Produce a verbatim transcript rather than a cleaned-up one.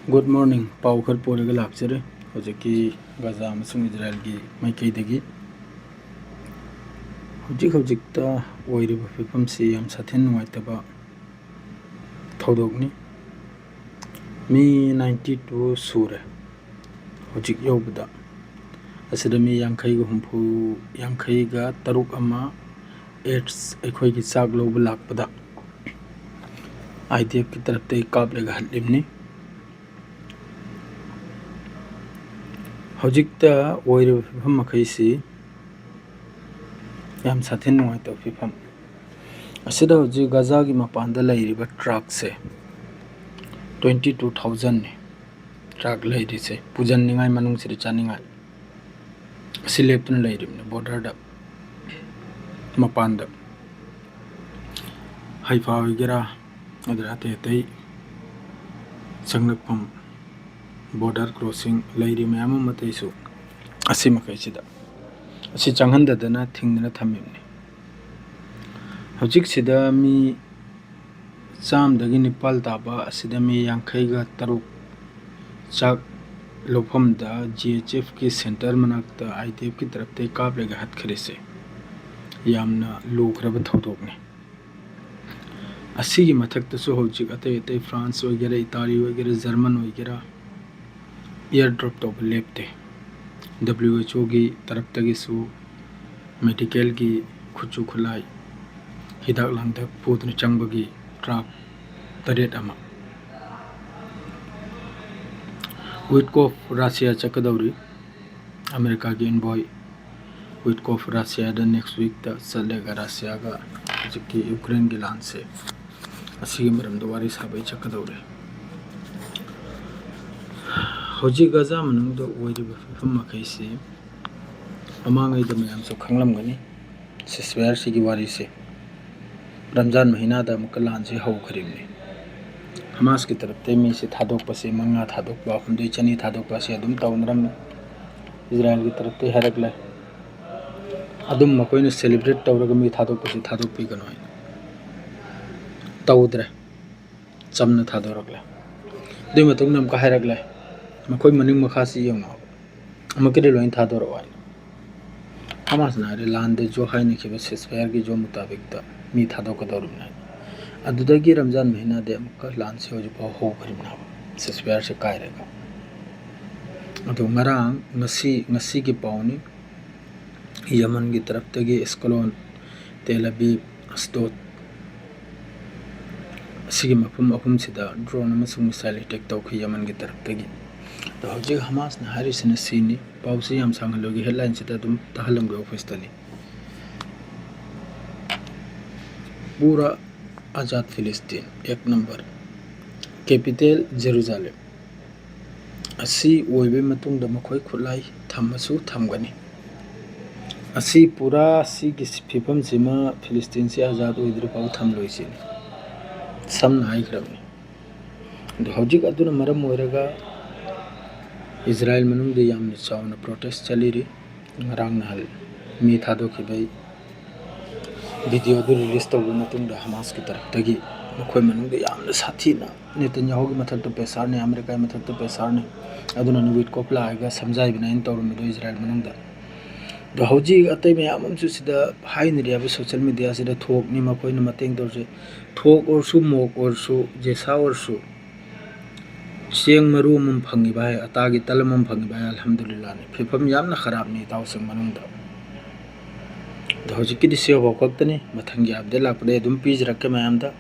Good morning. ꯄꯥꯎ ꯈꯔ ꯄꯨꯔꯒ ꯂꯥꯛꯆꯔꯦ ꯍꯧꯖꯤꯛꯀꯤ ꯒꯖꯥ ꯑꯃꯁꯨꯡ ꯏꯖꯔꯥꯏꯜꯒꯤ ꯃꯥꯏꯀꯩꯗꯒꯤ꯫ ꯍꯧꯖꯤꯛ ꯍꯧꯖꯤꯛꯇ ꯑꯣꯏꯔꯤꯕ ꯐꯤꯕꯝꯁꯤ ꯌꯥꯝ ꯁꯥꯊꯤꯅ ꯅꯨꯡꯉꯥꯏꯇꯕ ꯊꯧꯗꯣꯛꯅꯤ꯫ ꯃꯤ ninety two ꯁꯨꯔꯦ ꯍꯧꯖꯤꯛ ꯌꯧꯕꯗ꯫ ꯑꯁꯤꯗ ꯃꯤ ꯌꯥꯡꯈꯩꯒ ꯍꯨꯝꯐꯨ, ꯌꯥꯡꯈꯩꯒ ꯇꯔꯨꯛ ꯑꯃ AIDS, ꯑꯩꯈꯣꯏꯒꯤ ꯆꯥꯛ ꯂꯧꯕ ꯂꯥꯛꯄꯗ IDFꯀꯤ ꯇꯔꯞꯇꯒꯤ ꯀꯥꯞꯂꯒ ꯍꯠꯂꯤꯕꯅꯤ꯫ ꯍꯧꯖꯤꯛꯇ ꯑꯣꯏꯔꯤꯕ ꯐꯤꯕꯝ ꯃꯈꯩꯁꯤ ꯌꯥꯝ ꯁꯥꯊꯤꯅ ꯅꯨꯡꯉꯥꯏꯇꯕ ꯐꯤꯕꯝ꯫ ꯑꯁꯤꯗ ꯍꯧꯖꯤꯛ ꯒꯖꯥꯒꯤ ꯃꯄꯥꯟꯗ ꯂꯩꯔꯤꯕ ꯇ꯭ꯔꯛꯁꯦ twenty two thousandꯅꯤ꯫ ꯇ꯭ꯔꯛ ꯂꯩꯔꯤꯁꯦ ꯄꯨꯁꯤꯟꯅꯤꯡꯉꯥꯏ, ꯃꯅꯨꯡꯁꯤꯗ ꯆꯥꯅꯤꯡꯉꯥꯏ꯫ ꯑꯁꯤ ꯂꯦꯞꯇꯨꯅ ꯂꯩꯔꯤꯕꯅꯤ borderꯗ, ꯃꯄꯥꯟꯗ꯫ ꯍꯩꯐꯥ ꯑꯣꯏꯒꯦꯔꯥ, ꯑꯗꯨꯗ ꯑꯇꯩ ꯑꯇꯩ ꯆꯪꯂꯛꯐꯝ, border crossing ꯂꯩꯔꯤ ꯃꯌꯥꯝ ꯑꯃ ꯑꯇꯩꯁꯨ ꯑꯁꯤ ꯃꯈꯩꯁꯤꯗ, ꯑꯁꯤ ꯆꯪꯍꯟꯗꯗꯅ ꯊꯤꯡꯗꯅ ꯊꯝꯃꯤꯕꯅꯤ꯫ ꯍꯧꯖꯤꯛꯁꯤꯗ ꯃꯤ ꯆꯥꯝꯗꯒꯤ ꯅꯤꯄꯥꯜ ꯇꯥꯕ ꯑꯁꯤꯗ ꯃꯤ ꯌꯥꯡꯈꯩꯒ ꯇꯔꯨꯛ ꯆꯥꯛ ꯂꯧꯐꯝꯗ GHFꯀꯤ center ꯃꯅꯥꯛꯇ IDFꯀꯤ ꯇꯔꯞꯇꯒꯤ ꯀꯥꯞꯂꯒ ꯍꯠꯈ꯭ꯔꯤꯁꯦ ꯌꯥꯝꯅ ꯂꯨꯈ꯭ꯔꯕ ꯊꯧꯗꯣꯛꯅꯤ꯫ ꯑꯁꯤꯒꯤ ꯃꯊꯛꯇꯁꯨ ꯍꯧꯖꯤꯛ ꯑꯇꯩ ꯑꯇꯩ France ꯑꯣꯏꯒꯦꯔꯥ, Italy ꯑꯣꯏꯒꯦꯔꯥ, German ꯑꯣꯏꯒꯦꯔꯥ, air drop ꯇꯧꯕ ꯂꯦꯞꯇꯦ꯫ WHOꯒꯤ ꯇꯔꯞꯇꯒꯤꯁꯨ medicalꯒꯤ ꯈꯨꯠꯁꯨ ꯈꯨꯠꯂꯥꯏ, ꯍꯤꯗꯥꯛ ꯂꯥꯡꯊꯛ ꯄꯨꯗꯨꯅ ꯆꯪꯕꯒꯤ ꯇ꯭ꯔꯛ ꯇꯔꯦꯠ ꯑꯃ꯫ Witkoff Russia ꯆꯠꯀꯗꯧꯔꯤ꯫ ꯑꯃꯦꯔꯤꯀꯥꯒꯤ envoy Witkoff Russiaꯗ next weekꯇ ꯆꯠꯂꯒ Russiaꯒ ꯍꯧꯖꯤꯛꯀꯤ Ukraineꯒꯤ ꯂꯥꯟꯁꯦ ꯑꯁꯤꯒꯤ ꯃꯔꯝꯗ ꯋꯥꯔꯤ ꯁꯥꯕꯩ ꯆꯠꯀꯗꯧꯔꯤ꯫ ꯍꯧꯖꯤꯛ ꯒꯖꯥ ꯃꯅꯨꯡꯗ ꯑꯣꯏꯔꯤꯕ ꯐꯤꯕꯝ ꯃꯈꯩꯁꯤ ꯃꯃꯥꯡꯉꯩꯗ ꯃꯌꯥꯝꯁꯨ ꯈꯪꯂꯝꯒꯅꯤ ceasefire ꯁꯤꯒꯤ ꯋꯥꯔꯤꯁꯦ꯫ ꯔꯝꯖꯥꯟ ꯃꯍꯤꯅꯥꯗ ꯑꯃꯨꯛꯀ ꯂꯥꯟꯁꯤ ꯍꯧꯈ꯭ꯔꯤꯕꯅꯤ꯫ ꯍꯃꯥꯁꯀꯤ ꯇꯔꯞꯇꯒꯤ ꯃꯤꯁꯤ ꯊꯥꯗꯣꯛꯄꯁꯤ ꯃꯉꯥ ꯊꯥꯗꯣꯛꯄ, ꯍꯨꯝꯗꯣꯏ ꯆꯅꯤ ꯊꯥꯗꯣꯛꯄ ꯑꯁꯤ ꯑꯗꯨꯝ ꯇꯧꯅꯔꯝꯃꯤ꯫ ꯏꯖꯔꯥꯏꯜꯒꯤ ꯇꯔꯞꯇꯒꯤ ꯍꯥꯏꯔꯛꯂꯦ, ꯑꯗꯨꯝ ꯃꯈꯣꯏꯅ celebrate ꯇꯧꯔꯒ ꯃꯤ ꯊꯥꯗꯣꯛꯄꯁꯤ ꯊꯥꯗꯣꯛꯄꯤꯒꯅꯨ ꯍꯥꯏꯅ꯫ ꯇꯧꯗ꯭ꯔꯦ, ꯆꯝꯅ ꯊꯥꯗꯣꯔꯛꯂꯦ꯫ ꯑꯗꯨꯒꯤ ꯃꯇꯨꯡꯗ ꯑꯃꯨꯛꯀ ꯍꯥꯏꯔꯛꯂꯦ, "ꯃꯈꯣꯏ ꯃꯅꯤꯡ ꯃꯈꯥꯁꯤ ꯌꯦꯡꯉꯣ, ꯑꯃꯨꯛꯀꯗꯤ ꯂꯣꯏ ꯊꯥꯗꯣꯔꯛꯑꯣ" ꯍꯥꯏꯅ꯫ ꯍꯃꯥꯁꯅ ꯍꯥꯏꯔꯦ, "ꯂꯥꯟꯗ ꯖꯣ ꯍꯥꯏꯅꯈꯤꯕ ceasefire ꯒꯤ ꯖꯣ ꯃꯨꯇꯥꯕꯤꯛꯇ ꯃꯤ ꯊꯥꯗꯣꯛꯀꯗꯧꯔꯤꯕꯅꯤ" ꯍꯥꯏꯅ꯫ ꯑꯗꯨꯗꯒꯤ ꯔꯝꯖꯥꯟ ꯃꯍꯤꯅꯥꯗꯤ ꯑꯃꯨꯛꯀ ꯂꯥꯟꯁꯤ ꯍꯧꯖꯤꯛꯐꯥꯎ ꯍꯧꯈ꯭ꯔꯤꯕꯅꯦꯕ, ceasefire ꯁꯦ ꯀꯥꯏꯔꯒ꯫ ꯑꯗꯣ ꯉꯔꯥꯡ, ꯉꯁꯤ, ꯉꯁꯤꯒꯤ ꯄꯥꯎꯅꯤ, ꯌꯃꯟꯒꯤ ꯇꯔꯞꯇꯒꯤ ꯑꯦꯁꯀꯂꯣꯟ, ꯇꯦꯜ ꯑꯕꯤꯕ, ꯑꯁꯗꯣꯗ, ꯑꯁꯤꯒꯤ ꯃꯐꯝ ꯑꯍꯨꯝꯁꯤꯗ drone ꯑꯃꯁꯨꯡ missile attack ꯇꯧꯈꯤ ꯌꯃꯟꯒꯤ ꯇꯔꯞꯇꯒꯤ꯫ ꯑꯗꯣ ꯍꯧꯖꯤꯛ ꯍꯃꯥꯁꯅ ꯍꯥꯏꯔꯤꯁꯤꯅ ꯁꯤꯅꯤ꯫ ꯄꯥꯎꯁꯤ ꯌꯥꯝ ꯁꯥꯡꯍꯜꯂꯣꯏꯒꯦ, headline ꯁꯤꯗ ꯑꯗꯨꯝ ꯇꯥꯍꯜꯂꯝꯒꯦ ꯑꯣꯐꯤꯁꯇꯅꯤ꯫ ꯄꯨꯔꯥ ꯑꯖꯥꯗ ꯐꯤꯂꯤꯁꯇꯤꯟ, ꯑꯦꯛ ꯅꯝꯕꯔ, capital ꯖꯦꯔꯨꯖꯥꯂꯦꯝ ꯑꯁꯤ ꯑꯣꯏꯕꯒꯤ ꯃꯇꯨꯡꯗ ꯃꯈꯣꯏ ꯈꯨꯠꯂꯥꯏ ꯊꯝꯃꯁꯨ ꯊꯝꯒꯅꯤ꯫ ꯑꯁꯤ ꯄꯨꯔꯥ ꯁꯤꯒꯤ ꯐꯤꯕꯝꯁꯤꯃ ꯐꯤꯂꯤꯁꯇꯤꯟꯁꯤ ꯑꯖꯥꯗ ꯑꯣꯏꯗ꯭ꯔꯤꯐꯥꯎ ꯊꯝꯂꯣꯏꯁꯤꯅꯤ, ꯁꯝꯅ ꯍꯥꯏꯈ꯭ꯔꯕꯅꯤ꯫ ꯑꯗꯨ ꯍꯧꯖꯤꯛ ꯑꯗꯨꯅ ꯃꯔꯝ ꯑꯣꯏꯔꯒ ꯏꯖꯔꯥꯏꯜ ꯃꯅꯨꯡꯗ ꯌꯥꯝꯅ ꯆꯥꯎꯅ protest ꯆꯠꯂꯤꯔꯤ꯫ ꯉꯔꯥꯡ ꯅꯍꯥꯟ ꯃꯤ ꯊꯥꯗꯣꯛꯈꯤꯕꯒꯤ video ꯗꯨ release ꯇꯧꯕ ꯃꯇꯨꯡꯗ ꯍꯃꯥꯁꯀꯤ ꯇꯔꯞꯇꯒꯤ ꯃꯈꯣꯏ ꯃꯅꯨꯡꯗ ꯌꯥꯝꯅ ꯁꯥꯊꯤꯅ ꯅꯦꯇꯟꯌꯥꯍꯨꯒꯤ ꯃꯊꯛꯇ pressure ꯅꯤ, ꯑꯃꯦꯔꯤꯀꯥꯒꯤ ꯃꯊꯛꯇ pressure ꯅꯤ꯫ ꯑꯗꯨꯅꯅꯤ ꯋꯤꯠꯀꯣꯐ ꯂꯥꯛꯑꯒ ꯁꯝꯖꯥꯏꯕꯅꯦ ꯑꯩꯅ ꯇꯧꯔꯝꯃꯤꯗꯣ ꯏꯖꯔꯥꯏꯜ ꯃꯅꯨꯡꯗ꯫ ꯑꯗꯣ ꯍꯧꯖꯤꯛ ꯑꯇꯩ ꯃꯌꯥꯝ ꯑꯃꯁꯨ ꯁꯤꯗ ꯍꯥꯏꯅꯔꯤ ꯍꯥꯏꯕ social media ꯁꯤꯗ ꯊꯣꯛꯅꯤ, ꯃꯈꯣꯏꯅ ꯃꯇꯦꯡ ꯇꯧꯔꯁꯦ꯫ ꯊꯣꯛ ꯑꯣꯏꯔꯁꯨ, ꯃꯣꯛ ꯑꯣꯏꯔꯁꯨ, ꯖꯦꯁꯥ ꯑꯣꯏꯔꯁꯨ, ꯆꯦꯡ ꯃꯔꯨ ꯑꯃꯃꯝ ꯐꯪꯉꯤꯕ ꯍꯥꯏ, ꯑꯇꯥꯒꯤ ꯇꯜ ꯑꯃꯃꯝ ꯐꯪꯉꯤꯕ ꯍꯥꯏ, ꯑꯜꯍꯝꯗꯨꯂꯤꯜꯂꯥꯍꯅꯤ꯫ ꯐꯤꯕꯝ ꯌꯥꯝꯅ ꯈꯔꯥꯕꯅꯤ ꯏꯇꯥꯎꯁꯤꯡ ꯃꯅꯨꯡꯗ꯫ ꯑꯗꯣ ꯍꯧꯖꯤꯛꯀꯤꯗꯤ ꯁꯤ ꯐꯥꯎ ꯈꯛꯇꯅꯤ꯫ ꯃꯊꯪꯒꯤ update ꯂꯥꯛꯄꯗ ꯑꯩ ꯑꯗꯨꯝ ꯄꯤꯖꯔꯛꯀꯦ ꯃꯌꯥꯝꯗ꯫